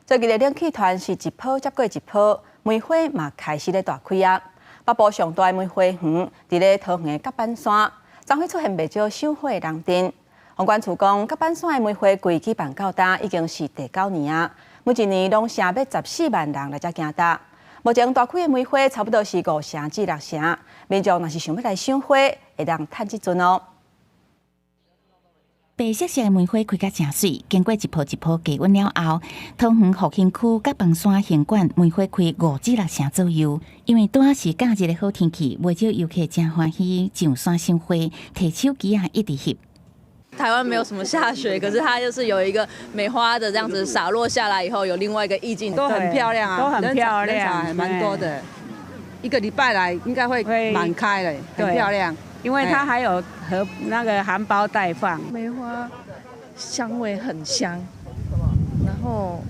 最近的冷氣團是一波接過一波，梅花嘛開始咧大開啊！北部上大的梅花園，佇咧桃園的甲板山，昨昏出現袂少賞花的人陣。房管處講，甲板山的梅花季舉辦到今已經是第九年啊，每一年攏成欲14萬人來遮行踏。目前大開的梅花差不多是五成至六成，民眾若是想欲來賞花，會當趁這陣哦。白色色的梅花開甲誠媠，經過一波一波低溫了後，桃園復興區甲板山行館梅花開五至六成左右。因為拄仔是假日的好天氣，袂少遊客誠歡喜上山賞花，提手機仔一直翕。台灣沒有什麼下雪，可是它就是有一個梅花的這樣子灑落下來以後，有另外一個意境，都很漂亮啊，都很漂亮，還蠻多的。一個禮拜來應該會滿開了，很漂亮。因為它還有和那個含苞待放。梅花香味很香，然後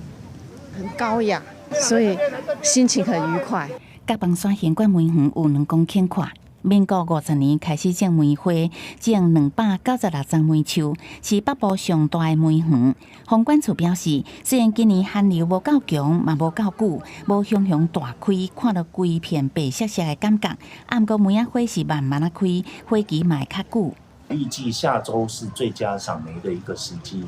很高雅，所以心情很愉快。甲板山行館梅園有2公頃闊，民國50年開始種梅花，種296叢梅樹，是北部上大的梅園。房管處表示，雖然今年寒流無夠強，嘛無夠久，無雄雄大開，看著規片白雪雪的感覺。啊，毋過梅仔花是慢慢仔開，花期嘛會較久。預計下週是最佳賞梅的一個時機。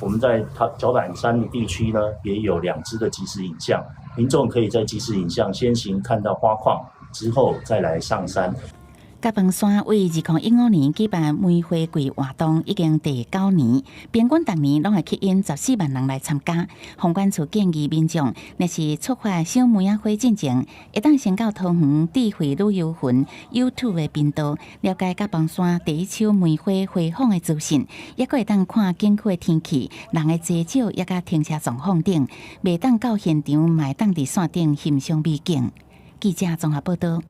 我們在角板山的地區呢，也有兩支的即時影像，民眾可以在即時影像先行看到花況，之後再來上山。甲板山為2015年舉辦梅花季活動，已經第九年，平均逐年攏會吸引14萬人來參加。房管處建議民眾，若是出發賞梅仔花進前，會當先到桃園智慧旅遊雲 YouTube 的頻道，了解甲板山第一手梅花花訪的資訊，抑閣會當看景區的天氣、人的濟少，抑佮停車狀況等，袂當到現場，嘛會當佇線頂欣賞美景。記者綜合報道。